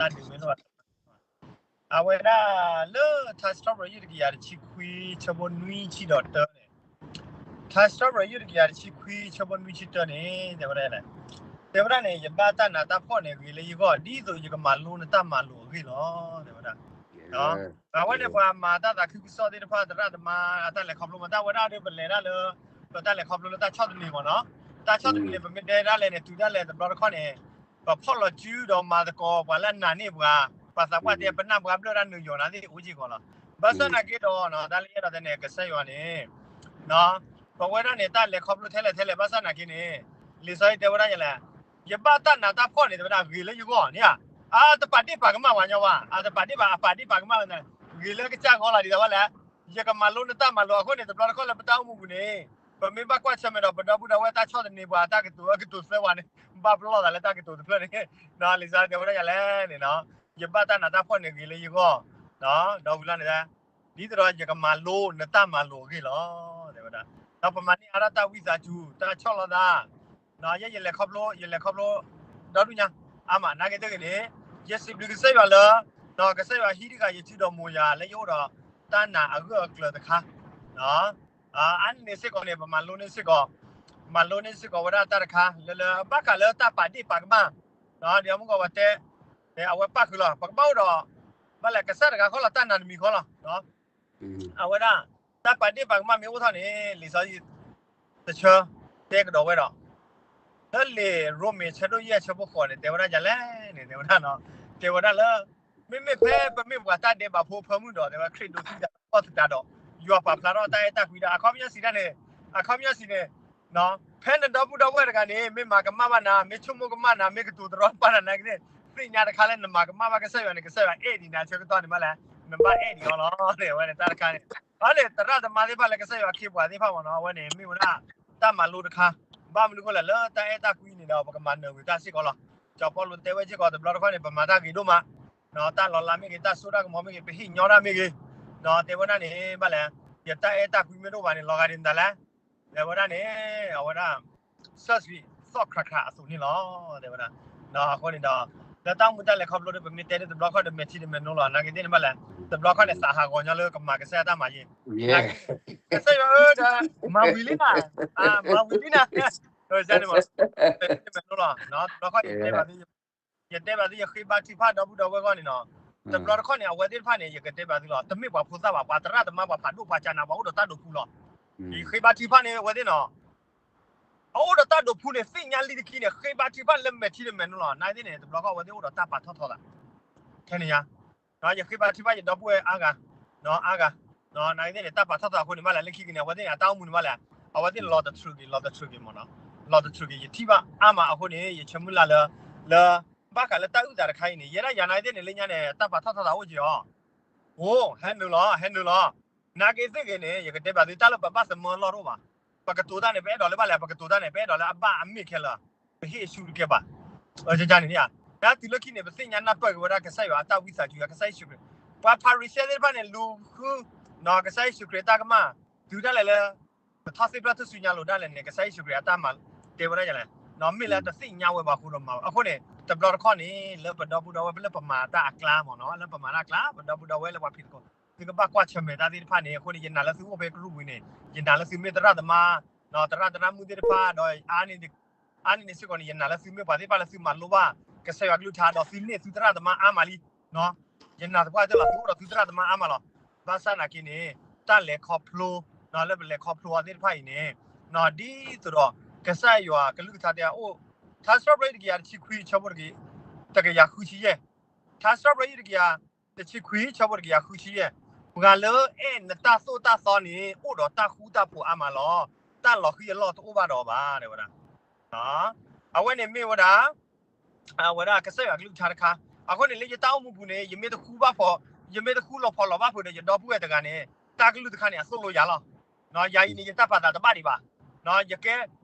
တၢ်ဒုးမ့ၢ်တအိၣ်ဘၣ်, အဝဲဒၣ်လၢ ထါစံးထီၣ်ပတြၢၤ ယုၢ်တကယၤတဆံခွံ ဆၢဖိနွံဆံဒီးတၢန့ၣ်, ထါစံးထီၣ်ပတြၢၤ ယုၢ်တကယၤတဆံခွံ ဆၢဖိနွံဆံတၢန့ၣ် တဲဝဲဒၣ်, တဲဝဲဒၣ်န့ၣ် ယဘၣ်တၢ်နးတၢ်ဖှီၣ်န့ၣ် ဂ့ၤလၢယဂီၢ် ဒ်သိးယကမၤလိနတၢ်မၤလိာ်အဂ့ၢ်လီၤ တဲဝဲဒၣ်. အဝဲန့ၣ်ပှၤမၤတၢ်သးခုကစီၣ်သ့ၣ်တဖၣ် သရၣ်သမါအတၢ်လဲၤခီဖျိမး တၢ်ဝဲဒၣ်ဒီး ပလဲၤဒၣ်လၢ ပတၢ်လဲၤခီဖျိလၢတၢ်ဆီၣ်သနံးမးနီၤ, တၢ်ဆီၣ်သနံးန့ၣ် ပမ့ၢ်တဲဒၣ်လဲာ်န့ၣ် တုၤဒၣ်လဲာ်တဘျီတခီၣ်န့ၣ် ပဖီၣ်လီၤစုဒီးမၤသကိးပှၤလၢအနာ်န့ၢ်ပှၤ, ပှၤသးပှၢ်တဲပနၢ်ပှၤဘျၢၣ်ဒၣ်နုာ်ယိာ်နၤသ့ၣ်အိၣ်က့ၢ်ကီးလီၤ. ဘၣ်ဆၣ်နာ်က့ဒီး တၢ်လၢယအဲၣ်ဒိးတဲန့ၣ် ကစၢ်ယွၤန့ၣ် ပဝဲဒၣ်န့ၣ် တၢ်လဲၤခီဖျိထဲလဲၣ်ထဲလဲၣ်ဘၣ်ဆၣ်နာ်က့န့ၣ် လံာ်စီဆှံတဲဝဲဒၣ်လဲၣ်, ယဘၣ်တၢ်နးတၢ်ဖှီၣ်န့ၣ် တဲဝဲဒၣ်ဂ့ၤလၢယဂီၢ်န့ၣ်ဧါ, အတပာ်ဒ့ၣ်ပာ်ကမၣ်ဝဲညီဘၣ်, အတပာ်ဒ့ၣ်ပာ် အပာ်ဒ့ၣ်ပာ်ကမၣ်ဝဲန့ၣ် ဂ့ၤလၢကစၢ်ဂီၢ်လီၤ ဒ်သိးဝဲလဲၣ်, ယကမၤလိနတၢ်မၤလိာ်အဃိန့ၣ် တဘျီတခီၣ်လၢပတၢ်အိၣ်မူပူၤန့ၣ် ပမ့ၢ်ဘၣ်ကွၢ်ဆၢၣ်မဲာ်ဒီးပဒီပုၢ်ဒီဝဲၢ်တၢ်ဆီၣ်သနံးပှၤတၢ်ကတိၤအကတိၤသၢဝဲန့ၣ် ဘၣ်ပလီၢ်သးလၢတၢ်ကတိၤတဖျၢၣ်န့ၣ်, လံာ်စီဆှံတဲဝဲဒၣ်ယၤလဲၣ်န့ၣ် ယဘၣ်တၢ်နးတၢ်ဖှီၣ်န့ၣ်ဂ့ၤလၢယဂီၢ်, ဒီးဝံၤလီၤန့ၣ် ဒ်သိးဒီးယကမၤလိနတၢ်မၤလိာ်အဂ့ၢ်လီၤ တဲဝဲဒၣ်. ဒီးပမၤန့ၢ်အါထီၣ်တၢ်ဝံသးစူၤ တၢ်ဆီၣ်လီၤသး, ယဲယလဲၤခီဖျိ ယလဲၤခီဖျိ ဒီဒူၣ်ညါ အါမး နာ်က့သ့ၣ်ဂ့ၤန့ၣ် ယစံးဘျုးကစၢ်ယွၤလၢ ဒီးကစၢ်ယွၤဟံးတဂၤယစုဒီးမိၢ်ယၤ လၢယအိၣ်ဒီးတၢ်နာ်အဂၢၢ်အကျၢၤတခါ အါန့ၣ်စ့ၢ်ကီးန့ၣ် ပမၤလိန့ၢ်စ့ၢ်ကီး, မၤလိန့ၢ်စ့ၢ်ကီးဝဲဒၣ်တၢ်တခါ လၢလၢဘၣ်ဃးလၢတၢ်ပာ်ဒ့ၣ်ပာ်ကမၣ်, ဒီးမုၢ်ကီးဝဲတဲ, အဝဲပၣ်ဃုာ်လီၤ ပကဘၣ်အိၣ်ဒီး, ဘၣ်လဲၣ်ကစၢ်တဂၤဃီလီၤ တၢ်နာ်တမံၤဃီလီၤ, အဝဲဒၣ်, တၢ်ပာ်ဒ့ၣ်ပာ်ကမၣ်မ့ၢ်အိၣ်ထီၣ်န့ၣ် လံာ်စီဆှံ တဆၢ, တဲကဒီးဝဲဒီး လၢလံာ်ရိမ့ၤဆၢဒိၣ်ယဲၢ်ဆၢဖိဃိးန့ၣ် တဲဝဲဒၣ်ယၤလဲၣ်န့ၣ် တဲဝဲဒၣ်, တဲဝဲဒၣ်လၢ, မ့မ့ၢ်ဖဲပမ့ၢ်ပှၤတၢ်ဒဲးဘးဖိဖၢမုၢ်ဒီး တဲဝဲခရံာ်ဒိးသံတၢ်သီၣ်သတးဒီး, ယွၤပာ်ဖျါထီၣ်တၢ်အဲၣ်တၢ်ကွံဒီး အခီပညီစံးတၢ်န့ၣ်, အခီပညီစံးန့ၣ်, ဖဲနဒီပုၢ်ဒီဝဲၢ်တဂၤန့ၣ် မ့ၢ်မၤကမၣ်ဘၣ်နၤ မ့ၢ်ဆိကမိၣ်ကမၣ်နၤ မ့ၢ်ကတိၤတရီတပါနၤနာ်က့သ့ၣ်, သ့ၣ်ညါတခါလၢနမၤကမၣ်ဘၣ်ကစၢ်ယွၤန့ၣ် ကစၢ်ယွၤအဲၣ်ဒံးနၤဆၢကတီၢ်န့ၣ်မးလဲၣ်, နဘၣ်အဲၣ်ဒံးအီၤလီၤ အဝဲန့ၣ်တၢ်တခါန့ၣ်, အန့ၣ်သရၣ်သမါသ့ၣ်တဖၣ်လၢကစၢ်ယွၤခ့ပှၤသ့ၣ်တဖၣ်မ့ၢ်နီၤ အဝဲန့ၣ်မ့ၢ်ဝဲဒၣ်, တၢ်မၤလိတခါ, ဘၣ်မနုၤအဃိလဲၣ်လၢတၢ်အဲၣ်တၢ်ကွံန့ၣ်ဒီး ပကမၤနၢၤဝံၤတၢ်စ့ၢ်ကီးလီၤ, စီၤပီလူးတဲဝဲစ့ၢ်ကီးတဘျီတခီၣ်န့ၣ် ပမၤတၢ်ဂ့ၤဒိၣ်မး, တၢ်လီၤလးမ့ၢ်ဂ့ၤ တၢ်စိတၢ်ကမီၤမ့ၢ်ဂ့ၤ ပဟ့ၣ်ညီတၢ်မ့ၢ်ဂ့ၤ, တဲဝဲဒၣ်န့ၣ် ဘၣ်လဲၣ်, ယတၢ်အဲၣ်တၢ်ကွံမ့ၢ်တအိၣ်ဘၣ်န့ၣ် လီၤဂာ်ဒ်မတၤလဲၣ်, တဲဝဲဒၣ်န့ၣ်, အဝဲဒၣ်, စၢၢ်ဆံးသီၣ်ခရးခရးအသိးန့ၣ်လီၤ, တဲဝဲဒၣ်, အဃိန့ၣ်ဒီး, လၢတၢ်အိၣ်မူတၢ်လဲၤခီဖျိဒီး ပမ့ၢ်တဲဒ်တဘျီခီၣ်ဒီးမဲာ်ထံတမဲာ်နိလီၤ နာ်က့သ့ၣ်န့ၣ်ဘၣ်လဲၣ်, တဘျီခီၣ်န့ၣ် သးဟးဂီၤညီလၢကမၤကစၢ်ယွၤတၢ်မၤယ့ၢ်, ကစၢ်ယွၤဧၢဒီး, မၤဝံၤလံနၤ, မၤဝံၤလံနၤ, န့ၣ်, မဲာ်ထံတမဲာ်နိလီၤ, တဘျီခီၣ်ယတဲဘၣ်သု ယတဲဘၣ်သုယဃ့ဘါထုကဖၣ်ဒီပုၢ်ဒီဝဲၢ်ဂီၢ်န့ၣ်နီၤ, တဘျီတခီၣ်န့ၣ် အဝဲသ့ၣ်တဖၣ်န့ၣ် ယကတဲဘၣ်သုလီၤ တမ့ၢ်ပှၤဖိသၣ်ဘၣ် ပှၤသရၣ်သမါပှၤဖးဒိၣ်ပှၤကၢနၤ ပှၤအိၣ်ဒီးတၢ်ဒိးဖုလီၤ, ယဃ့ဘါထုကဖၣ်န့ၣ် အဝဲသ့ၣ်နီၤ, အအိၣ်ဒီးတၢ်ဒိးဖုန့ၣ် သ့ၣ်ညါလံတက့ၢ်န့ၣ် ဃ့ဘါထုကဖၣ်လၢမဲာ်ထံတမဲာ်နိလီၤ နာ်သ့ၣ်န့ၣ် တဘျီခီၣ်အဝဲသ့ၣ်အိၣ်ဒီးတၢ်ပာ်ထီၣ်ထီသး, ထဲန့ၣ်ညါ ယဃ့ဘါထုကဖၣ်ယဒီပုၢ်ဝဲၢ်အါဂၤ, အါဂၤ, နာ်သ့ၣ်န့ၣ် တၢ်ပာ်ထီၣ်ထီအဃိန့ၣ် ဘၣ်လဲၣ်လၢခံက့ၤန့ၣ် အဝဲသ့ၣ်န့ၣ် အတၢ်အိၣ်မူန့ၣ်ဘၣ်လဲၣ်, အဝဲသ့ၣ်လီၤတထြူးက့ၤ လီၤတထြူးက့ၤမ့ၢ်နီၤ, လီၤတထြူးက့ၤ ယထံၣ်ဘၣ်အါမးအဃိန့ၣ် ယဆၢမုၢ်လၢ်လၢ, လၢ, ဘၣ်ဃးလၢတၢ်အုၣ်သးတခါအံၤန့ၣ် ယဲဒၣ်ယၤနာ်သ့ၣ်န့ၣ် လၢညါန့ၣ် တၢ်ပာ်ထီၣ်ထီသးအိၣ်က့ၤအီၤ, အိ, ဟဲနုာ်လီၤ ဟဲနုာ်လီၤ, နာ်က့သ့ၣ်ဂ့ၤန့ၣ် ယကတဲဘၣ်သုတၢ်လၢပဘၣ်သမၢလီၢ်တအိၣ်ဘၣ်, ပကတိၤတၢ်န့ၣ် ပအဲၣ်ဒိးလၢဘၣ်လဲၣ် ပကတိၤတၢ်န့ၣ် ပအဲၣ်ဒိးလၢအဘၣ်အမ့ၢ်ခဲလၢာ်, ပဟ့ၣ်အဆူၣ်တကဲဘၣ်, န့ၣ်, တၢ်တုၤလၢခံန့ၣ် ပသ့ၣ်ညါနၢ်ပၢၢ်က့ၤဝဲဒၣ်ကစၢ်ယွၤအတၢ်ဝံသးစူၤ ကစၢ်ယ့ၣ်ၡူးခရံာ်, ပှၤဖၤရံၤၡဲသ့ၣ်တဖၣ်န့ၣ် လူၤဃု, ကစၢ်ယ့ၣ်ၡူးခရံာ်အတၢ်ကမၣ်, တုၤဒၣ်လဲာ်လၢ, ပထီၣ်သ့ၣ်ဖျၢၣ်ထူၣ်စုညါလိာ်ဒၣ်လဲာ်န့ၣ် ကစၢ်ယ့ၣ်ၡူးခရံာ်အတၢ်မၤ, တဲဝဲဒၣ်လဲၣ်, မ့ၢ်လၢတသ့ၣ်ညါဝဲဘၣ်အဃိဒီးမၤဝဲ အဃိန့ၣ် တဘျီတခီၣ်န့ၣ် လၢပဒီပုၢ်ဒီဝဲၢ်လၢပမၤတၢ်အကျါမ့ၢ်နီၤ လၢပမၤတၢ်အကျါ ပဒီပုၢ်ဒီဝဲၢ်လၢပှၤဖံးသကိး, သုကဘၣ်ကွၢ်ဆၢၣ်မဲာ်တၢ်သ့ၣ်တဖၣ်န့ၣ် အဃိန့ၣ် ယနာ်လၢသုအိၣ်ဖဲကရူၢ်ပူၤန့ၣ် ယနာ်လၢသုမ့ၢ်သရၣ်သမါ, သရၣ်သရၣ်မုၣ်သ့ၣ်တဖၣ်ဒီး အါန့ၢ်န့ၣ်စ့ၢ်ကီးန့ၣ် ယနာ်လၢသုမ့ၢ်ပှၤသ့ၣ်တဖၣ်လၢသုမၤလိဘၣ်, ကစၢ်ယွၤကလုၢ်ကထါဒီး သုန့ၢ်သုသရၣ်သမါအါမးလံ, ယနာ်သပှၢ်တၢၢ်လီၤ သုအိၣ်ဒီးသုသရၣ်သမါအါမးလီၤ, ဘၣ်ဆၣ်နာ်က့န့ၣ်, တၢ်လဲၤခီဖျိ, လၢပလဲၤခီဖျိအီၤသ့ၣ်တဖၣ်အံၤန့ၣ်, ဒ်သိးဒီး, ကစၢ်ယွၤကလုၢ်ကထါတဲအအိၣ်, ထါစံးထီၣ်ပတြၢၤတကယၤတဆံခွံဆၢဖိတကယၤဃုဆံယဲၢ်, ထါစံးထီၣ်ပတြၢၤတကယၤ, တဆံခွံဆၢဖိတကယၤဃုဆံယဲၢ်, ပှၤလၢအဲၣ်နတၢ်သိၣ်တၢ်သီန့ၣ် အိၣ်ဒီးတၢ်ဃူတၢ်ဖိးအါမးလီၤ, တၢ်လီၤဃံအလီၢ်တအိၣ်ဘၣ်ဒီးအီၤဘၣ် တဲဝဲဒၣ်, အဝဲန့ၣ်မ့ၢ်ဝဲဒၣ် အဝဲဒၣ်ကစၢ်ယွၤကလုၢ်ကထါတခါ, အဃိန့ၣ်လၢယတၢ်အိၣ်မူပူၤန့ၣ် ယမ့ၢ်တဃူဘၣ်ဖီ, ယမ့ၢ်တဃူလီၤဖီလီၤဘၣ်ဖုးဒီးယဒီပုၢ်ဝဲၢ်တဂၤန့ၣ်, တၢ်ကလုၢ်တခါန့ၣ် အသိၣ်လိယၤလီၤ, ယၤအံၤန့ၣ် ယတၢ်ပာ်သးတဘၣ်ဒံးဘၣ်, ယကဲ,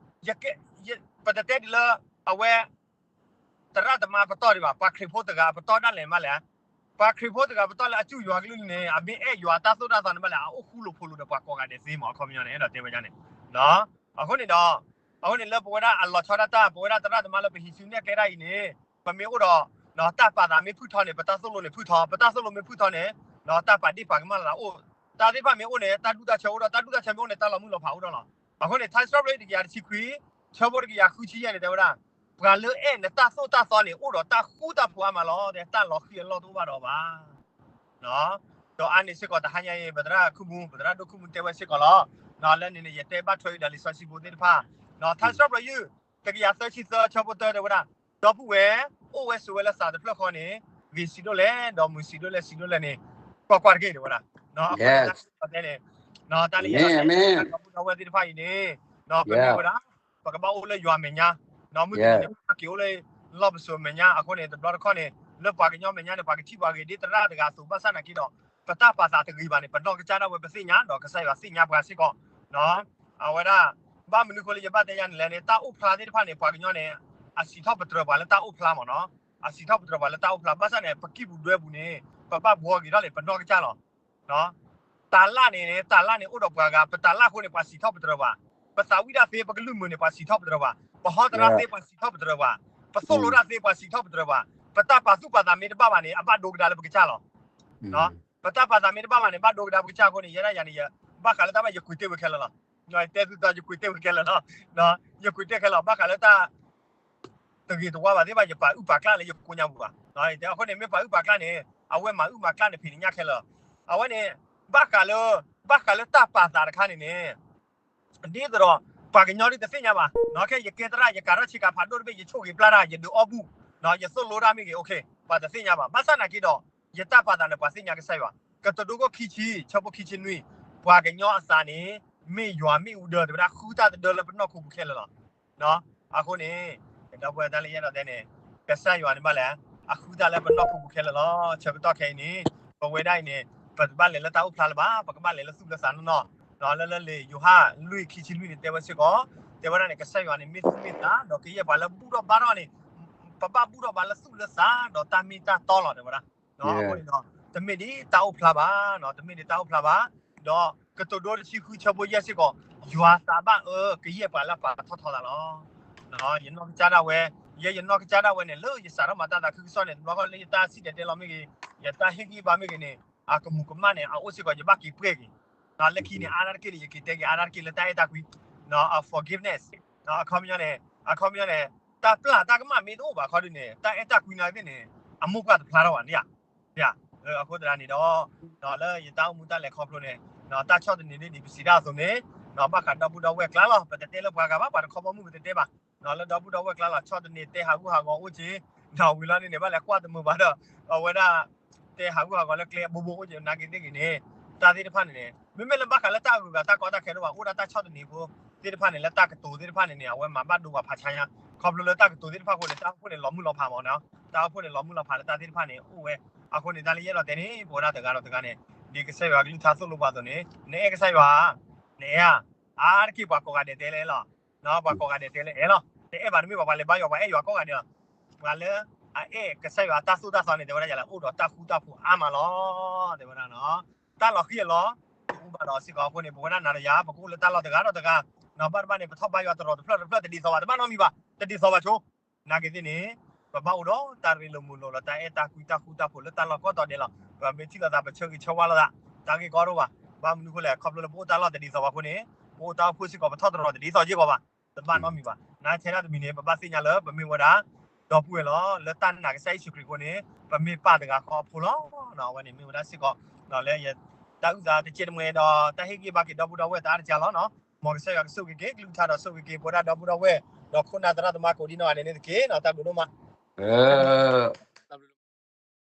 ယကဲ, ပတတဲဒ်လၢ, အဝဲ သရၣ်သမါပတီၢ်ဒံးဘၣ် ပှၤခရံာ်ဖိတဂၤအပတီၢ်ဒၣ်လဲာ်မးလဲၣ်, ပှၤခရံာ်ဖိတဂၤပတီၢ်လၢအစူၢ်ယွၤကလုၢ်န့ၣ် အမ့ၢ်အဲၣ်ယွၤတၢ်သိၣ်တၢ်သီန့ၣ်မးလဲၣ် အအိၣ်ဃူလိာ်ဖိးလိာ်ဒီးပှၤကိးဂၤဒဲးသ့မး အခီပညီန့ၣ် အဲၣ်ဒိးတဲဝဲဒၣ်န့ၣ်, အဃိန့ၣ်ဒီး, အဃိန့ၣ်လၢပဝဲဒၣ်အလီၤဆီဒၣ်တၢ် ပဝဲဒၣ်သရၣ်သမါလၢပဟံးစုနဲၣ်ကျဲဒၣ်အံၤန့ၣ်, ပမ့ၢ်အိၣ်ဒီး, တၢ်ပာ်သးမ့ၢ်ဖုၣ်ထီန့ၣ် ပတၢ်သိၣ်လိန့ၣ်ဖုၣ်ထီ, ပတၢ်သိၣ်လိမ့ၢ်ဖုၣ်ထီန့ၣ် တၢ်ပာ်ဒ့ၣ်ပာ်ကမၣ်လၢ်လၢ်အိၣ်, တၢ်သ့ၣ်တဖၣ်မ့ၢ်အိၣ်န့ၣ် တၢ်ဒူၣ်တၢ်ဆၢအိၣ်ဒီး တၢ်ဒူၣ်တၢ်ဆၢမ့ၢ်အိၣ်န့ၣ် တၢ်လီၤမုၢ်လီၤဖးအိၣ်ဒီးလီၤ. အဃိန့ၣ် ထါစံးထီၣ်ပတြၢၤတကယၤတဆံခွံ, ဆၢဖိတကယၤဃုဆံယဲၢ်န့ၣ် တဲဝဲဒၣ်, ပှၤလၢအဲၣ်နတၢ်သိၣ်တၢ်သီန့ၣ် အိၣ်ဒီးတၢ်ဃူတၢ်ဖိးအါမးလီၤ, တၢ်လီၤဃံၤအလီၢ်တအိၣ်ဘၣ်ဒီးဘၣ် ဒီးအါန့ၣ်စ့ၢ်ကီးတဟါညါအံၤ ပသရၣ်ဒိၣ်မူ, ပသရၣ်ဒိၣ်မူတဲဝဲစ့ၢ်ကီးလီၤ. လၢန့ၣ်န့ၣ် ယတဲဘၣ်ထွဲအံၤဒီးလံာ်စီဆှံဖိသ့ၣ်တဖၣ်, ထါစံးထီၣ်ပတြၢၤယုၢ် တကယၤသၢဆံသၢ ဆၢဖိတၢ တဲဝဲဒၣ်, ဒီပုၢ်ဝဲၢ်, အိၣ်ဝဲဆိးဝဲလၢသးတဖျၢၣ်ဃီန့ၣ် ဂ့ၤဆံးဒိၣ်လဲၣ်, ဒီးမုာ်ဆံးဒိၣ်လဲၣ်, ဆံးဒိၣ်လဲၣ်န့ၣ် ကွၢ်ကွၢ်တက့ၢ် တဲဝဲဒၣ်. အဃိန့ၣ် တၢ်တဲန့ၣ်, တၢ်လၢယအဲၣ်ဒိးတဲ ဒီပုၢ်ဒီဝဲၢ်သ့ၣ်တဖၣ်အံၤန့ၣ်, ပမ့ၢ်ဝဲဒၣ် ပကဘၣ်အိၣ်လၢယွၤမဲာ်ညါ, မုၢ်တနံၤန့ၣ် ပကဘၣ်က့ၤအိၣ်လၢလီၢ်ပစိာ်မဲာ်ညါ. အဃိန့ၣ် တဘျီတခီၣ်န့ၣ် လၢပှၤကညီမဲာ်ညါန့ၣ် ပှၤကထံၣ်ပှၤဂ့ၤဒ်သရၣ်တဂၤအသိး, ဘၣ်ဆၣ်နာ်က့ဒီး ပတၢ်ပာ်သးတဂ့ၤဘၣ်န့ၣ် ပနီၢ်ကစၢ်ဒၣ်ဝဲပသ့ၣ်ညါ, ဒီးကစၢ်ယွၤသ့ၣ်ညါပှၤစ့ၢ်ကီး. အဝဲဒၣ် ဘၣ်မနုၤအဃိလၢယဘၣ်တဲယၤန့ၣ်လဲၣ်န့ၣ် တၢ်အိၣ်ဖျါသ့ၣ်တဖၣ်န့ၣ် ပှၤကညီန့ၣ် အစံးထီၣ်ပတြၢၤပှၤလၢတၢ်အိၣ်ဖျါမ့ၢ်နီၤ, အစံးထီၣ်ပတြၢၤပှၤလၢတၢ်အိၣ်ဖျါ. ဘၣ်ဆၣ်န့ၣ် ပကံၢ်ပူၤဒွဲပူၤန့ၣ် ပဘၣ်ဘှီဂ့ၤထီၣ်န့ၣ် ပနီၢ်ကစၢ်လီၤ. တၤလၣ်န့ၣ်န့ၣ် တၤလၣ်န့ၣ်အိၣ်ဒီးပှၤဂၤ, ပတၤလၣ်အဃိန့ၣ် ပှၤစံးထီၣ်ပတြၢၤပှၤ, ပသးဝံၣ်တၢ်သ့ ပကလုၢ်မုာ်န့ၣ် ပှၤစံးထီၣ်ပတြၢၤပှၤ, ပဟီသရၣ်သ့ ပှၤစံးထီၣ်ပတြၢၤပှၤ, ပသိၣ်လိတၢ်သ့ ပှၤစံးထီၣ်ပတြၢၤပှၤ, ပတၢ်ပာ်သူၣ်ပာ်သးမ့ၢ်တဘၣ်ဘၣ်န့ၣ် အဘၣ်ဒိကဒါလၢပကစၢ်လီၤ. ပတၢ်ပာ်သးမ့ၢ်တဘၣ်ဘၣ်န့ၣ် ဘၣ်ဒိကဒါပကစၢ်အဃိန့ၣ် ယဲဒၣ်ယၤန့ၣ် ဘၣ်ဃးလၢတၢ်ဘၣ် ယကွံာ်တ့ၢ်ဝဲခဲလၢာ်လီၤ. တဲသုတီ ယကွံာ်တ့ၢ်ဝဲခဲလၢာ်လီၤ. ယကွံာ်တ့ၢ်ခဲလၢာ် ဘၣ်ဃးလၢတၢ် တဂ့ၤတဝါဘၣ်သ့ၣ်တဖၣ် ယပာ်အုၣ်ပာ်ကျၢ်လၢယကိးညါပူၤဘၣ်. အဃိန့ၣ် မ့ၢ်ပာ်အုၣ်ပာ်ကျၢ်န့ၣ် အဝဲမၤအုၣ်မၤကျၢ်န့ၣ် ဖံးန့ၣ်ညၣ်ခဲလၢာ်. အဝဲန့ၣ် ဘၣ်ဃးလၢ ဘၣ်ဃးလၢတၢ်ပာ်သးတခါန့ၣ်န့ၣ် ဒ်သိးဒီး ပှၤကညီဒ်တသ့ၣ်ညါဘၣ်. ခဲယကဲသရၣ် ယကၤထီၣ်ဆ့ကၤဖးဒိၣ်တဘ့ၣ် ယဆိၣ်ဂ့ၤပျၢ်တၢ် ယဒုးအီၣ်ဘူၣ် ယသိၣ်လိတၢ်မ့ၢ်ဂ့ၤ ပှၤတသ့ၣ်ညါဘၣ်. ဘၣ်ဆၣ်နာ်က့ဒီး ယတၢ်ပာ်သးန့ၣ် ပှၤသ့ၣ်ညါကစၢ်ယွၤ. ကတိၤဒိခိၣ်ခံဆံ ဆၢဖိခံဆံနွံ, ပှၤကညီအသးန့ၣ် မ့ၢ်ယွၤမ့ၣ်အူဒၢ တဲဝဲဒၣ် ဃုတၢ်တဒၢလၢပနီၢ်ခိပူၤခဲလၢာ်လီၤ. အဃိန့ၣ် ဒီပုၢ်ဝဲၢ် တၢ်လၢယအဲၣ်ဒိးတဲန့ၣ် ကစၢ်ယွၤန့ၣ်ဘၣ်လဲၣ် အဃုတၢ်လၢပနီၢ်ခိပူၤခဲလၢာ်လီၤ. ဆၢကတီၢ်ခဲအံၤန့ၣ် ပဝဲဒၣ်အံၤန့ၣ် ပတဘၣ်လဲၤလၢတၢ်အိၣ်ဖျါလၢၤဘၣ်, ပကဘၣ်လဲၤလၢသူၣ်လၢသးနီၢ်နီၢ်. လၢလၢလံာ်ယိၤဟၣ်လွံၢ်ခံဆံလွံၢ်န့ၣ် တဲဝဲစ့ၢ်ကီး, တဲဝဲဒၣ်န့ၣ် ကစၢ်ယွၤန့ၣ် မ့ၢ်သူၣ်မ့ၢ်သး ဒီးကယဲၢ်ပှၤလၢဘူၣ်ထီၣ်ဘါထီၣ်န့ၣ် ပဘၣ်ဘူၣ်ထီၣ်ဘါလၢသူၣ်လၢသး ဒီးတၢ်မ့ၢ်တၢ်တီလီၤ တဲဝဲဒၣ်. အဃိန့ၣ်ဒီး တမ့ၢ်ဒ်တၢ်အိၣ်ဖျါဘၣ်, တမ့ၢ်ဒ်တၢ်အိၣ်ဖျါဘၣ်. ဒီးကတိၤဒိတဆံဃု ဆၢဖိယဲၢ်စ့ၢ်ကီး, ယွၤသးဘၣ်အၢ ကယဲၢ်ပှၤလၢပာ်ထီၣ်ထီသးလီၤ. ယနီၢ်ကစၢ်ဒၣ်ဝဲ, ယဲယနီၢ်ကစၢ်ဒၣ်ဝဲန့ၣ် လၢယစးထီၣ်မၤတၢ်သးခုကစီၣ်န့ၣ် တဘျီဃီလၢယတၢ်စံၣ်တဲၤတဲလီၤမ့ၢ်ဂ့ၤ, ယတၢ်ဟ့ၣ်ဂံၢ်ဘါမ့ၢ်ဂ့ၤန့ၣ် အကမူၤကမၣ်န့ၣ် အအိၣ်စ့ၢ်ကီး ယဘၣ်က့ၤပှဲၤက့ၤ. လၢခံန့ၣ် အါဒၣ်တက့ၢ်န့ၣ် ယက့ၤတဲက့ၤအါဒၣ်တက့ၢ်လၢတၢ်အဲၣ်တၢ်ကွံ, forgiveness, accommodation, accommodation န့ၣ် တၢ်ပျၢ်တၢ်ကမၣ်မ့ၢ်တအိၣ်ဘၣ်ခီဒုးန့ၣ် တၢ်အဲၣ်တၢ်ကွံနာ်က့န့ၣ် အမိၢ်ပှၢ်တဖျါထီၣ်ဘၣ်န့ၣ်ဧါ. အဃိသတးန့ၣ်ဒီး လၢယတၢ်အိၣ်မူတၢ်လဲၤခီဖျိန့ၣ် တၢ်ဆီၣ်သနံးဒ်ပစံးတၢ်အသိးန့ၣ် ဘၣ်ဃးဒီပုၢ်ဒီဝဲၢ်ကျါလီၤ. ပတတဲလၢပှၤဂၤဘၣ်, ပှၤတခီဘီမုၢ်ပတတဲဘၣ်. လၢဒီပုၢ်ဒီဝဲၢ်ကျါလီၤ ဆီၣ်သနံးတဲဟးဂူာ်ဟးဂီၤအိၣ်က့ၤ, ဒီးဝံၤလီၤန့ၣ်န့ၣ် ဘၣ်လဲၤကွၢ်တမုာ်ဘၣ်ဒီး အဝဲဒၣ် တဲဟးဂူာ်ဟးဂီၤလၢကျဲဘိဘိအိၣ်က့ၤနာ်က့သ့ၣ်ဂ့ၤန့ၣ် တၢ်သ့ၣ်တဖၣ်န့ၣ်န့ၣ် မ့မ့ၢ်လၢဘၣ်ဃးလၢတၢ်အဂုၤအဂၤတၢ်ကီတၢ်ခဲတအိၣ်ဘၣ် အိၣ်ဒၣ်တၢ်ဆီၣ်သနံးဖိသ့ၣ်တဖၣ်န့ၣ် လၢတၢ်ကတိၤသ့ၣ်တဖၣ်န့ၣ်န့ၣ် အဝဲမၤဘၣ်ဒိပှၤဖးဆါညါ, ခီဖျိလၢတၢ်ကတိၤသ့ၣ်တဖၣ်အဃိန့ၣ် တၢ်အိၣ်ဖှိၣ်န့ၣ်လီၤမုၢ်လီၤဖးမးန့ၣ်, တၢ်အိၣ်ဖှိၣ်န့ၣ်လီၤမုၢ်လီၤဖးလၢတၢ်သ့ၣ်တဖၣ်န့ၣ်အိၣ်ဝဲ. အဃိန့ၣ် တၢ်လၢယအဲၣ်ဒိးတဲန့ၣ် ပဝဲဒၣ်တဂၤဒီးတဂၤန့ၣ် ဒ်ကစၢ်ယွၤကလုၢ်ကထါသိၣ်လိပှၤအသိးန့ၣ် နအဲၣ်ကစၢ်ယွၤဧါ, နအဲၣ်ဧါ, အါတက့ၢ်ပှၤကိးဂၤဒဲးတဲလၢအဲၣ်လီၤ. ပှၤကိးဂၤဒဲးတဲလၢအဲၣ်လီၤ. တအဲၣ်ဘၣ်တမ့ၢ်ဘၣ် ပှၤလဲၤဘါယွၤ ပှၤအဲၣ်ယွၤကိးဂၤဒဲးလီၤ. ပှၤလၢအအဲၣ်ကစၢ်ယွၤတၢ်သိၣ်တၢ်သီန့ၣ် တဲဝဲဒၣ်ယၤလၢအိၣ်ဒီးတၢ်ဃူတၢ်ဖိးအါမးလီၤ. တဲဝဲဒၣ် တၢ်လီၤဃံၤအလီၢ် တအိၣ်ဘၣ်ဒီးစ့ၢ်ကီးအဃိန့ၣ် ပဝဲဒၣ်နၤဒီးယၤ ပကအိၣ်လၢတၢ်လီၢ်တဂၤဒီးတဂၤ, ဘၣ်တဘၣ်န့ၣ် ပထီၣ်ဘါယွၤတရီၤတဖျၢၣ်တဖျၢၣ်တဒ်သိးဘၣ် တဘၣ်နီတမံၤဘၣ်, တဒ်သိးဘၣ်ဆိ. နာ်က့သ့ၣ်န့ၣ် ပဘၣ်အိၣ်ဒီးတၢ်ရ့လိာ်မုာ်လိာ်လီၤ တၢ်အဲၣ်တၢ်ကွံတၢ်ဃူတၢ်ဖိးလၢတၢ်လီၢ်ကိးတီၤဒဲးလီၤ. ပမ့ၢ်ထံၣ်လိာ်သး ပဆၢဂ့ၤဆၢဝါလိာ်သး တၢ်ဂ့ၢ်ကီတအိၣ်ဘၣ်. ဘၣ်မနုၤအဃိလဲၣ် ခီဖျိလၢပအိၣ်တၢ်လီၢ်တဒ်သိးဘၣ်အဃိန့ၣ် ပအိၣ်တၢ်အိၣ်ဖှိၣ်စ့ၢ်ကီး ပထီၣ်တရီၤတဒ်သိးစ့ၢ်ကီးဘၣ်, တဘၣ်နီတမံၤဘၣ်. နာ်ထဲဒၣ်တမံၤန့ၣ် ပဘၣ်သ့ၣ်ညါလၢပမ့ၢ်ဝဲဒၣ် ဒီပုၢ်ဝဲၢ်လီၤ လၢတၢ်နာ်ကစၢ်ယ့ၣ်ၡူးခရံာ်အဃိန့ၣ် ပမ့ၢ်ပၢ်တဂၤဃီအဖိလီၤ. အဝဲန့ၣ်မ့ၢ်ဝဲဒၣ်စ့ၢ်ကီး လၢယတၢ်အုၣ်သးတစဲးတမှဲဒီး တၢ်ဟ့ၣ်ဂံၢ်ဘါက့ၤဒီပုၢ်ဒီဝဲၢ်တၢ်အါတက့ၢ်လီၤ. မ်ကစၢ်ယွၤကဆိၣ်ဂ့ၤက့ၤ ကလုၢ်ကထါဒီးဆိၣ်ဂ့ၤက့ၤ ပဝဲဒၣ်ဒီပုၢ်ဒီဝဲၢ် ဒီးခိၣ်နၢ်သရၣ်သမါကိးဒံနီၢ်ဂၤဒဲးန့ၣ်တက့ၢ်. တၢ်ဘျုးဒိၣ်မး.